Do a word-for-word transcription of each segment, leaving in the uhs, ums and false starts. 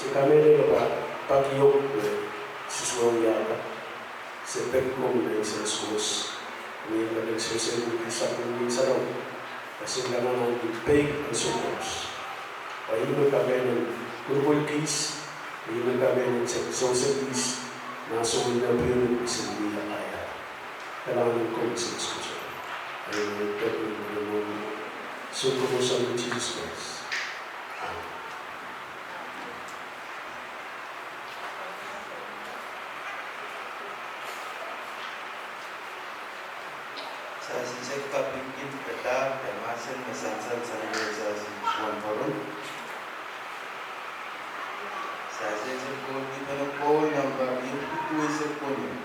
Kamehlele pahpa, pak ieu me siswa wiahda, se peki komwi menseng Suhs. Ni menseng Suhs, e kin sapwung ni sarawi, e kin kalahngan ni peik en Suhs. Pwe ih me kamehlele kupwurkis, ih me kamehlele sewese kis, nan soun me pwurehng siliwia aia. Kalahngan en komwi Suhs. Amen. Peki ni mwaren Sounkomour Sahm Sises Krais. Amen. Sasing sek kapingki padahk de mahsen me sansal sang ire sasing wan poron. Sasing sek koulki pene koul namba ipwiki duweisek weneu.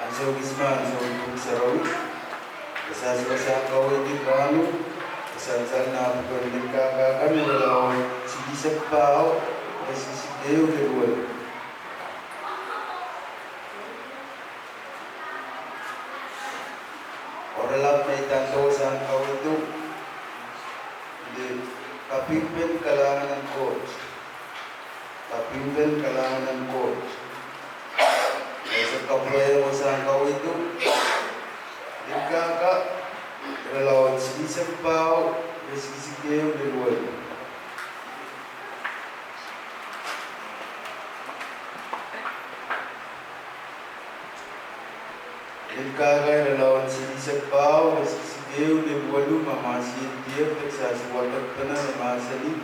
Ansou kis me ansou en pwuhk sarawi, e sehse sang kaweid en rahno, e sansal nan pwuken Lipkaka kan, irelaud silihsek paho, iretikitik ehu lel welu. Oaralap me I tandohsang kaweid o, ih kapingpen kalahngan en Koht. Kapingpen kalahngan en Koht. Ese kapwurehng sang kaweid o. Lipkaka, irelaud silihsek paho, iretikitik ehu lel welu. Lipkaka irelaud silihsek paho, iretikitik ehu lel welu, ma mahsen dier pil sehse wadekpene me mahsanih.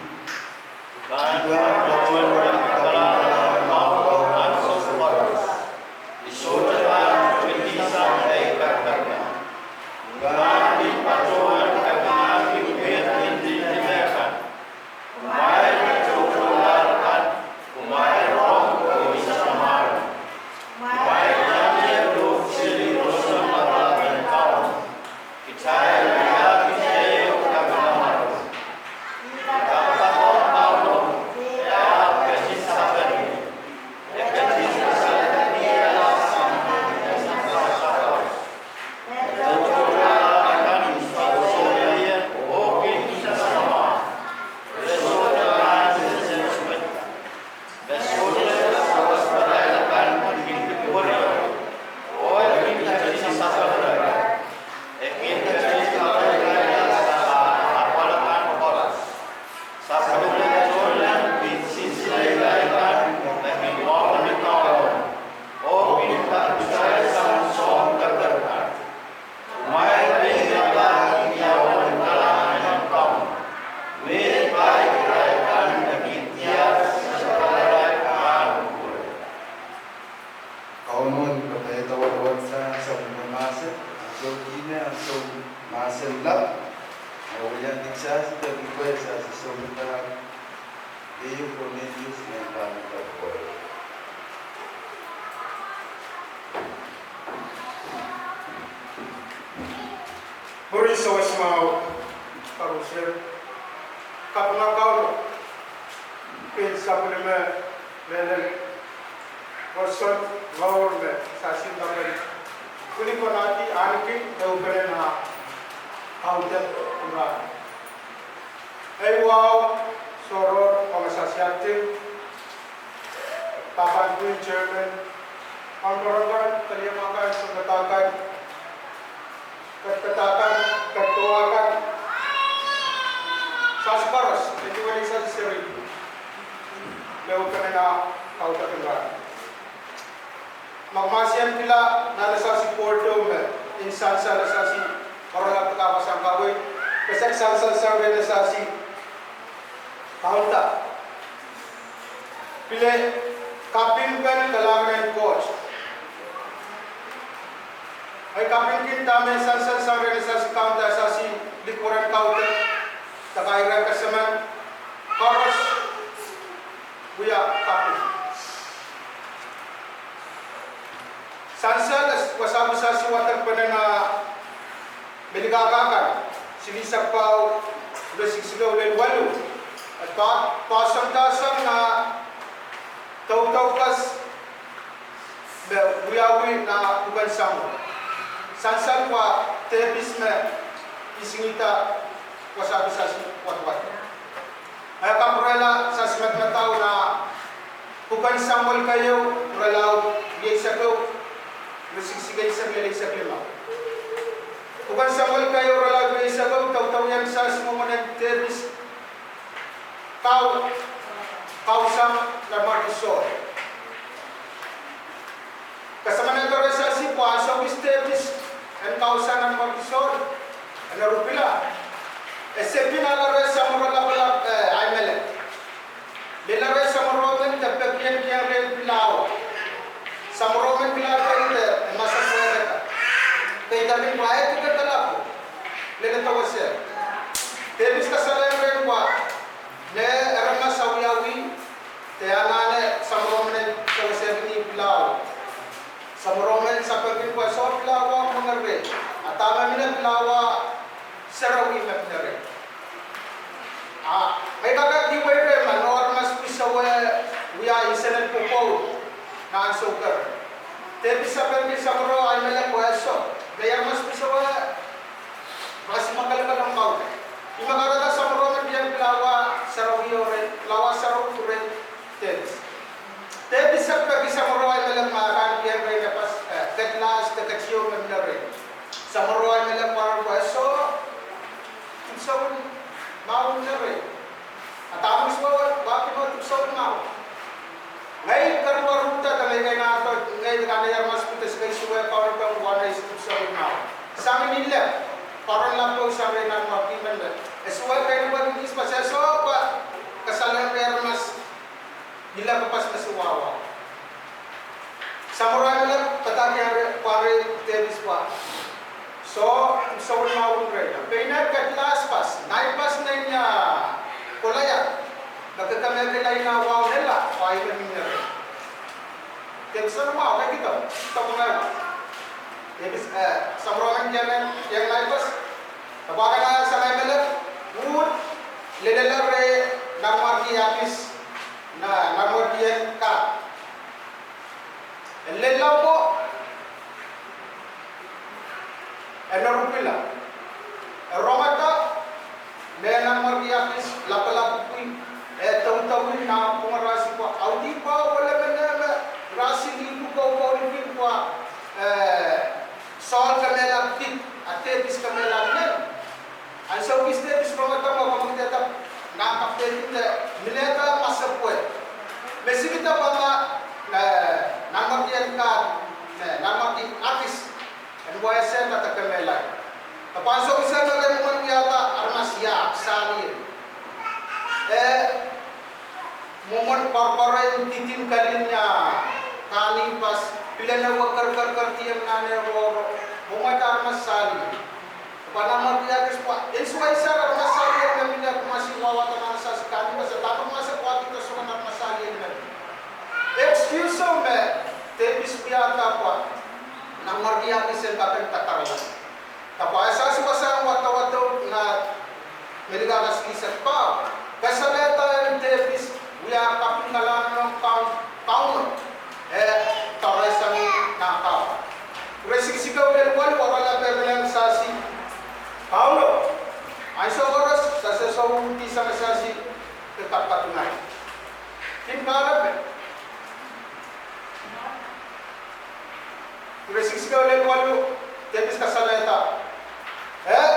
Sewese mwahu, koarusie, kapinga Kauno kin sapwellime mehlel pwoson mour me sasi kapel pwilikonahdi ahneki ehupene nah kaudok en rahn. Ei wahu, sohror, ong sasi acting, pahpa pwuhk chairman, pahn koaros kan, kaliamwakan, sounpadahkan, kadapadahkan, kadapadahkan, sasi koaros, e duwen sasi seri, me ehupene nah kaudok en rahn. Ma kumwail en pil nan sasi board o me, en sansal sasi, oaralap kawasang kawei, pwe sehse sansal sang rehn sasi kaunda. Pil kapingpen kalahngan en Koht. Ei kapingki dahme sansal sang rehn sasi kaunda, sasi likwerehn kaudok, de kairehn kesempwal, koaros wia kaping. Sansal wasa me sasi wadekpene nan Melkahka kan, silihsek pahieu, iretikitik siluh lel waluh. E pahn, pahn songdahsang nan doudoupas me wiawi nan pwuken Samuel. Sansal wasa dehpis me isingida wasa me sasi wadwadek. E kapwurehla sasi madamadau nan pwuken Samuel keieu, pwurehla rieisek ehu, iretikitik eisek lel eisek limau. Pwuken Samuel keieu, pwurehla rieisek ehu, doudouwen sasi mwomwen en dehpis kau, kausang Nanmwarki Sohl. Kasamwohn rehn sasi pwe ansou kis dehpis en kausang Nanmwarki Sohl, e eri pil, e sepin ale reh samworo lapalap, eh, Ahimelek. Lel reh samworo men de pekien kihong rehn pilawa. Samworo men kilang pein de e masepwehkada. Pein de pil pwain de kalapw. Lel de wese. Dehpis kasalehiong rehn pwe, ni aramas awiawi, de anahne samworo men sewesehki ni pilawa. Samworo men sapengki pwe soh, pilawa mwenge reh. A dahme mihla, pilawa sarawi me mihla reh. A, ngehi kak kihwei reh ma nohn aramas pwisowe wia insenel pwopwoud nan ansou keren. Dehpis sapengki samworo Ahimelek pwe soh, ngehi aramas pwisowe, ma se mwakelekelong kaudok. Ih me kahrehda samworo men kihong pilawa sarawi reh, pilawa sarawi reh, dehpis. Dehpis sapengki samworo Ahimelek ma rahn kihong reh, de pas, eh, kedlahs de ketieu me mihla reh. Samworo Ahimelek pwarer pwe soh, dipwisoun mahwen reh. A dahme kis wehwehki, wahki me dipwisoun mahwen. Ngehi keriau rutta de ngehi keinehndohng ngehi de kahnei aramas pwuhk de se kei suwed pwarer pwe wahn ei dipwisoun mahwen. Sang ni lap, pwarer lap pwe sang rehn Nanmwarki men me, e suwed keinehndohng kis pwe se soh pwe kasalehiong reh aramas ni lap pas me se wawa. Samworo Ahimelek padahkihong reh, pwarer dehpis pwe soh, dipwisoun mahwen reh. Pein kedlahs pas, nai pas nein ia, Kolaiad, me kekemehkihla nah wahu nela, pwe ih me mihla reh. Dehpis en mwahu, kei kihdo, dok mwahu. Dehpis, eh, samworo men kihong, kihong nai pas. Pwe kahdangan sang Ahimelek, uhd lelel reh Nanmwarki Akis, na, nanmwarkien Gath. E lella mwo, e eri pil, e rongada me Nanmwarki Akis lapalap pwuhk, e doudouwih nan pwungarahsi pwe audih pwe wele mehn me rahsi lih pwuko pwe lipin pwe, eh, Sohl kemehla dihp, a dehpis kemehla mehn. Ansou kis dehpis rongada mwo, komw kihda nan kapehden de minehda masepwehk. Me sikida pwe ma, eh, nanmwarkien Gath, me nanmwarki Akis, en wehsehda de kemehlai. Ahpw ansou kis me re mwomwen wiahda aramas iahk, sahlie. Eh, mwomwen pwarpwaren didin kelin ia, kahnihpas, pilen ehu kerkerkerdiong nan eh rohroh, mwomwen aramas sahlie. Pwe nanmwarki Akis pwe, en suwed sang aramas sahlie me mihla, kumwail wahwada nan sasi kahnihpas, a dahme kumwail wahkihdo soangen aramas sahlie me. Excuse o me dehpis wiahda pwe nanmwarki Akis en kapehn kadarala. Ahpw e sasi wasahn wadawado nan Melkahka silihsek paho, kasalehda en Depit wia kaping kalahngan ong Kaun-, Kauno, eh, doarehiong nah kahpwal. Ire sikisikau lel waluh, oaralape mehn sasi, Kauno, ansou koaros, sasi soh uhdihsang sasi, ke kapkapinga. Kin kahrepe. Ire sikisikau lel waluh, Depit kasalehda, eh,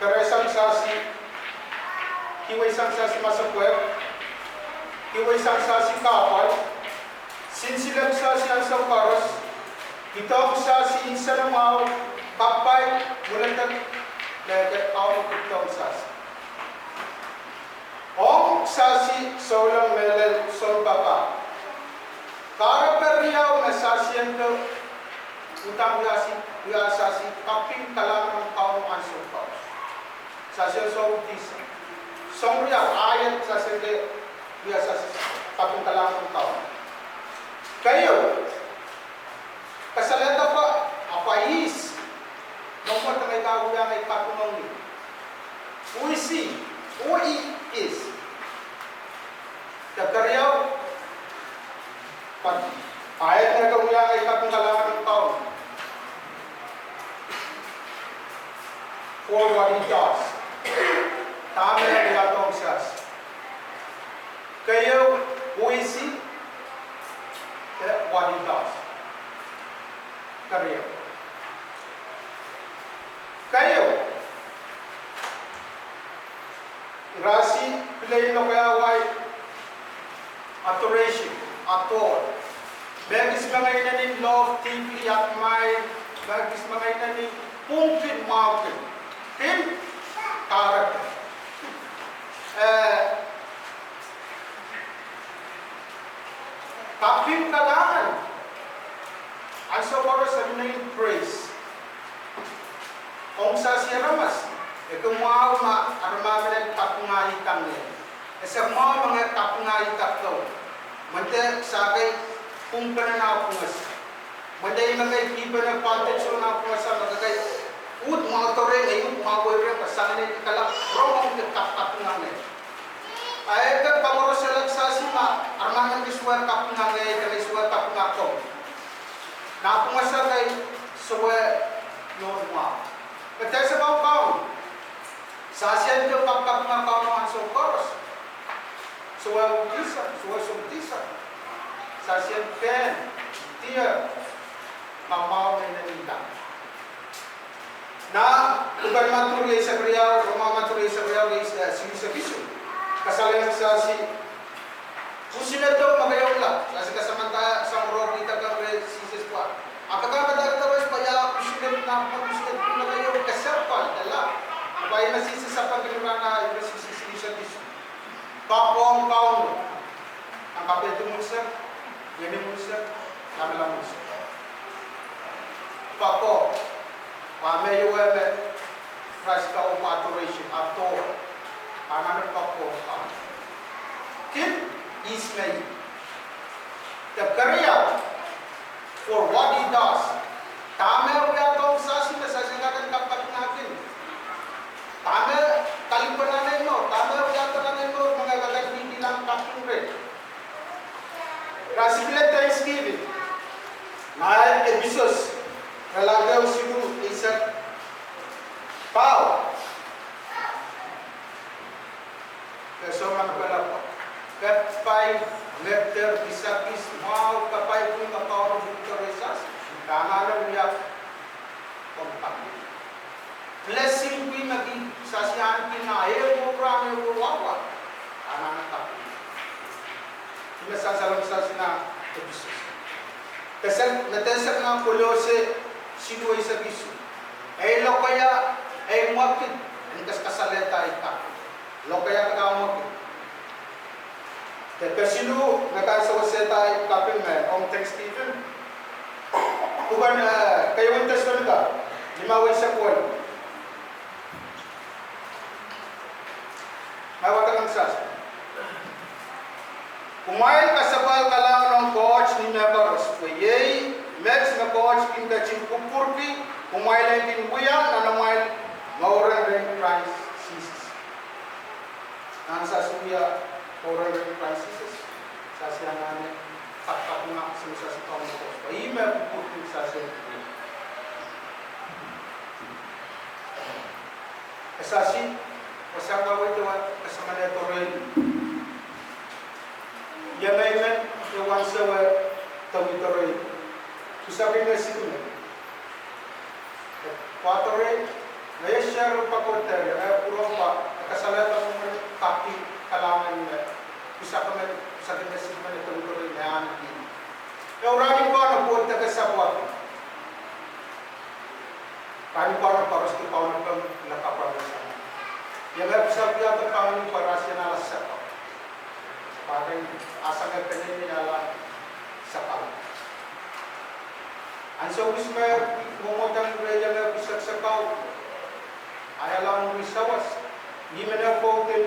doarehiong sasi, kihweisang sasi masepwehk, kihweisang sasi kahpwal, sinsilek sasi ansou koaros, kidohng sasi nsenamwahu, kapai, mwuledek, me ke Kauno kidohng sasi. Ong sasi souleng mehlel sounpapah. Kahrepe riau me sasi en ke uhdahn wiahla sasi, wiahla sasi kaping kalahngan ong Kauno ansou koaros. Sasi en soh uhdihsang. Soahng riau, ah, ien sasi en ke wia sasi kaping kalahngan ong Kauno. Keieu, kasalehda pwe, ahpw ihs me mwo me e kak wia ngehi kaping ong ih. Who is he? Who he is. De keriau, pwe, ah, ien me e kak wia ngehi kaping kalahngan ong Kauno. For what he does. Dahme e wiahdohng sasi. Keieu, who is he? Eh, what he does. Keriau. Keieu. Ira sasi pil lokaia wai adoration, adore. Me kis me ngehi inenen love deeply, admire, me kis me ngehi inenen pwungkin, mwahuki. Pil kahrepe. Eh, kaping kalahngan. Ansou koaros e nein praise. Ong sasi aramas, e kin mwahu ma aramas men kapinga ih ngehi. E sohte mwahu ma ngehi kapinga ih ong Kauno. Mwein de sahke pwungpene nah pwungasa. Mwein de ih me kei kihpene pahn de soh nah pwungasa me kei uhd mwahu doare ngehi, uhd mwahu weire, pasang ngehi kala rong ong ke kap-, kapinga ngehi. A e ke pahn koaros solahr sasi ma aramas men kis wia kapinga ngehi, de kis wia kapinga komwi. Nah pwungasa kei sohte wia nohn mwahu. Pwe de sahpw Kauno. Sasi en ke kapkapinga Kauno ansou koaros. Sohte wia uhdihsang, sohte wia soh uhdihsang. Sasi en kehn, dear, ma mwahu me inenen ih. Nan pwuken Madiu eisek riau, Rongamwahu Madiu eisek riau, eh, silihsek isuh. Kasalehiong sasi, pwusined me keieu lap, sasi kasamanda sang rong ih de kak reh Sises pwe, a ke kak padahkihda wes pwe ia pwusined, nan pwusined me keieu kesempwal de lap. Ahpw ih me Sises sapengki rahn, ire siluh, silihsek isuh. Poakohng Kauno. Nan kapehdi unsek, ngehnin unsek, lamalam unsek. Poakohng. Pwe me iei me Krais kaweid adoration, adore. Anahne poakohng Kauno. Kin ihs me ih. De keriau, for what he does. Dahme e wiahdohng sasi me sasi kak en kapkapinga ih. Dahme e kalipw nan ei mour, dahme e wiahda nan ei mour, me ngehi kak en wiahkihla kaping reh. Ira sipil Thanksgiving. Nan Episos, irelaud ehu siluh eisek paho. Ke sohte men pwelopwel. Kapai, ngeder, kisakis, mwahu, kapai pwung me Kauno pwupwudohng rehtail. Anahne wia komw kaping. Blessing pwung me kitail sasi ahneki nan ehu rahn, ehu wawah. Anahne kaping. Ih me sansalong sasi nan Episos. Kesek, me de sehse nan Kolose siluh eisek isuh. Ei lokaia, ei mwekid, en kas-, kasalehda ei kaping. Lokaia kak mwekid. De kesiluh, me kak sewesehda ei kaping me ong Thanksgiving. Pwuken, eh, keieun Tesalonika, limau eisek woluh. Ngehi wadek sasa. Kumwail kasapwal kalahngan ong Koht ni mehkoaros, pwe iei met me Koht kin ketin kupwurki Kumwail en kin wia nan amwail mour rehn Krais Sises. Nan sasi wia mour rehn Krais Sises, sasi anahne kapkapinga, sasi, sasi kaun koaros. Pwe ih me kupwurki sasi en wia. E sasi, wasahn kaweid e kesempwal doadoahk. Ia me I men, ia wasa e doadoahk. Pwusakin me sikimen. Pwe doadoahk, me e seri pahn kohdo, ia me pwurehng pahn, e kasalehda mwomwen kaping kalahngan me. Pwusakin me, pwusakin me sikimen e doadoahk me ahn kin. E rahn pahn kohdo kesempwal. Rahn pahn koaros ki kaunopeng lakapw sang. Ia me pwusakia de pangin pwe rasien ala sakau. Pahn ren asang e peneinei ala sakau. Ansou wis me mwomwohdan re ia me pwusak sakau. Ahi ala ong ri sawas. Ni mene pwoudin,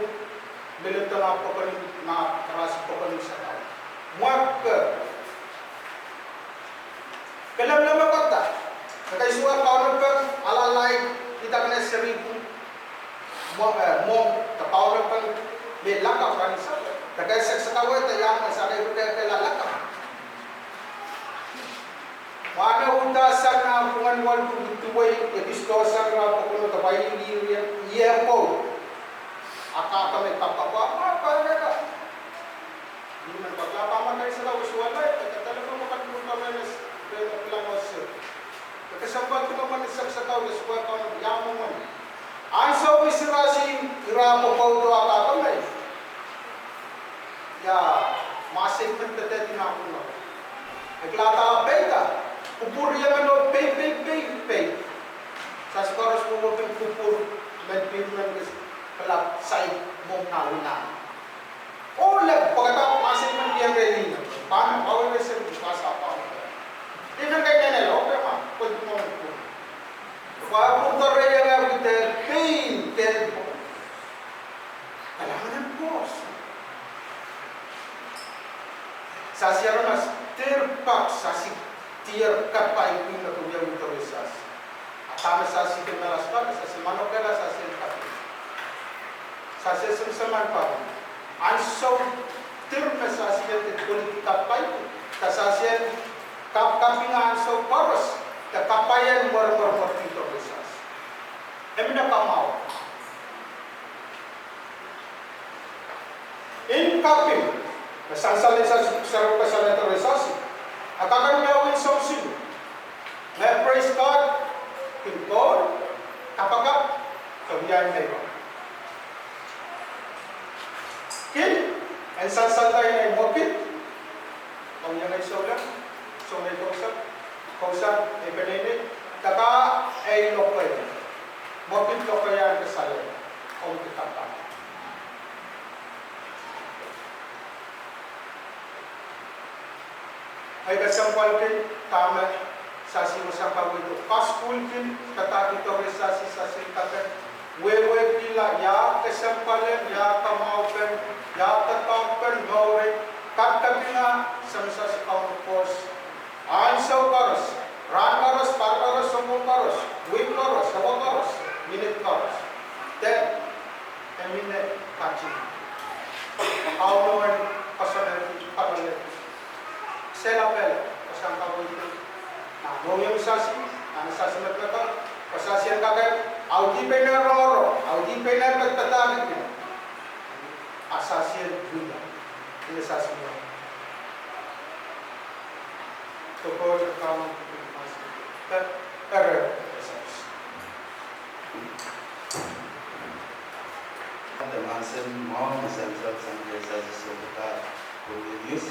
meledo nan pokon, nan rasi pokon sakau. Mwahke. Kelehpw me kohda. Kakaisua kaunopeng, ala laid, idahk me seri pwung. Mwo, eh, mwo, de kaunopeng, me lakapw rahn sawas. De ke sek sakau de ia me sale rute ke la lakapw. Mwahl me uhdahn sang nan pwungen walu duwei, ekis dohsang rahn pokon de pai lirian, ie pwo. A kak me kapakap, a pahn mehla. Ni men pahn la pahn mehla sala wisuwala, e kak tala pahn mehla pwungen pahn mehla, pahn mehla mwohs. Kesempwal kinomen sek sakau de sukwe kaun ia mwomwen. Ansou wis rasi ira pwopwoud a kak me. Ia, ma se men pete di nan pwungen. E kilada peida, kupwur ia men oh pei, pei, pei, pei. Sasi koaros me wehwehki kupwur, men pil men kis, pil saik mwomwen nan wina. Oh, lek, pwekada ma se men pil rehn ih. Pahn, pahn wehwehki se pahn sa pahn. Ih men kaidehn lo, pwe ma, pwe di mwomwen kupwur. Pwe kupwur doadoahk ia me pwuhte pein, pein. Kalahngan en koaros. Sasi aramas, dehr pak sasi, dehr kapai pwihn me ke wia doadoahk sasi. A dahme sasi kin mehlel sasi, sasi manokehla sasi en kaping. Sasi en semesemen pak. Ansou dehr me sasi en koledi kapai, de sasi en kapkapinga ansou koaros, de kapai en mweremwerki doadoahk sasi. E mihmi kamwahu. En kaping, me sansal en sasi, seri kesempwal doadoahk sasi. A kak en mehn win sousili. Me praise God, kin koul, kapakap, ke wia en mehla. Kin, en sansalda ih me mwekid, ong iang ei souleng, souleng kousapw, kousapw, ei peneinei, de kak ei lokaiahn. Mwekid lokaiahn ke sale, ong ke kapakap. Ei kesempwalki, dahme sasi wasa pahn wehdo. Kasukuhlki, padahkihdo rehn sasi, sasi en kaping. Wehwehkihla, ia kesempwalen, ia kamwahupen, ia doadoahkpen, mour, kapkapinga, same sasi kaun koaros. Ansou koaros, rahn koaros, pahr koaros, sounpwong koaros, wihk koaros, awa koaros, minit koaros. De, e mihmi katin. Aunomen, koasoanehdi, pahn lel. Sehla pele, wasahn kaweid. Nan mohngiong sasi, nan sasi medemedewe, pwe sasi en kak, audih pein rongorong, audih pein padahkihki. A sasi en wia, ih me sasi wia. Tokohte kaun, e, ere, e sasi. Ante mahsen mwahu me sansal sang rehn sasi sohte pwuhk news.